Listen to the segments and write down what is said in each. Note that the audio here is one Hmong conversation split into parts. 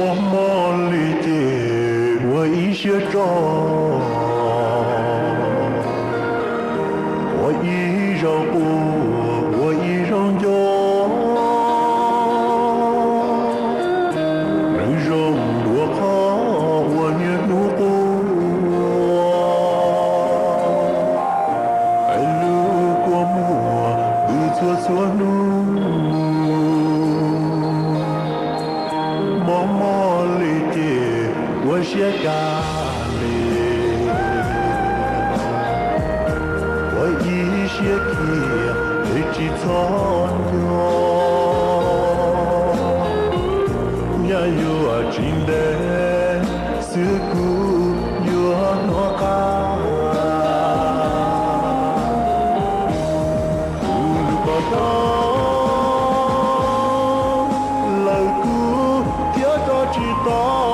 Mob mob li ces ua ib siab tso, ua ib zaug quaj ua ib zaug nco. Nws zoo dua qhov ua niaj hnub quaj, es lub kua muag twb txhua txhua hnub. Mob mob li ces ua siab kag li, ua ib siab khiav es tsis txhob nco. Nyaj yuav tsis ntev xwb kuv yuav hnov qab. Kuv lub ko taub lawv kuv thiab rov tsis tau.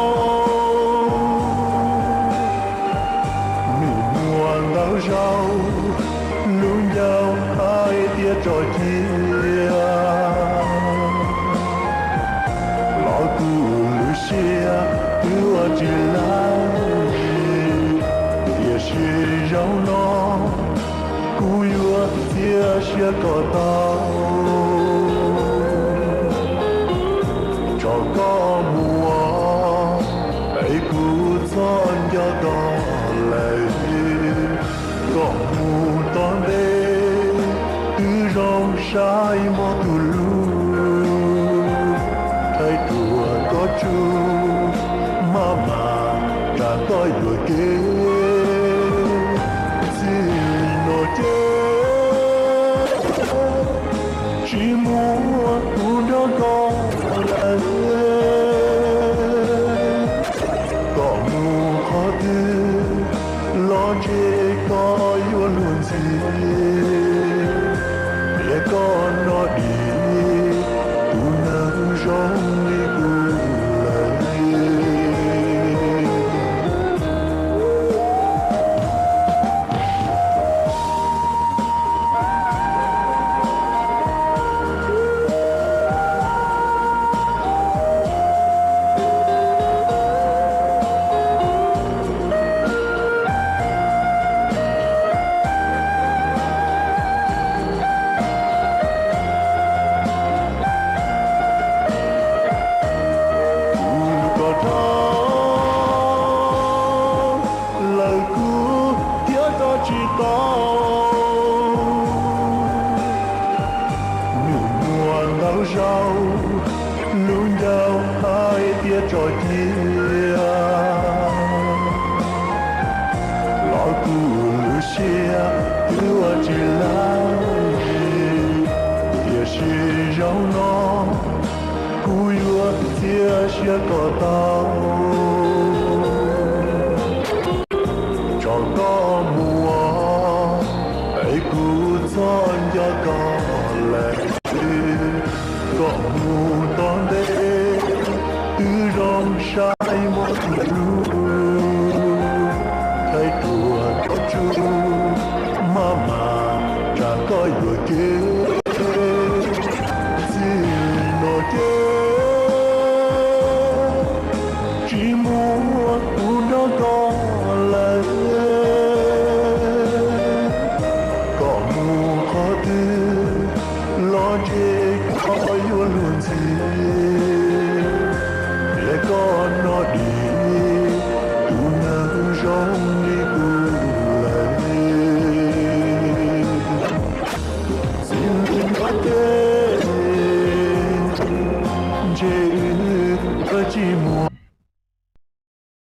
Nws muaj ntau zaus lub ncauj hais tias tso cia, los kuv lub siab twb ua tsis lawv li. Tiam sis zaum no kuv yuav txiav siab kom tau tso koj mus, es kuv txhob nco koj lawm. Koj mus tom ntej twb zoo saib mob tus hlub, thaij ruam koj tsuj maj mam tsam koj yuam kev. Txij no ces tsis muaj kuv nrog koj lawm. Koj mus qhov twg los ntshe koj yuav luag ntxhi, tias koj no dim tus neeg zoo li kuv lawm. Kuv lub ko taub lawv kuv thiab rov tsis tau. Nws muaj ntau zaus lub ncauj hais tias tso cia, los kuv lub siab twb ua tsis lawv li. Tiam sis zaum no kuv yuav txiav siab kom tau tso koj mus, es kuv txhob nco koj lawm. Koj mus tom ntej twb zoo saib mob tus hlub, thaij ruam koj tsuj maj mam tsam koj yuam kev.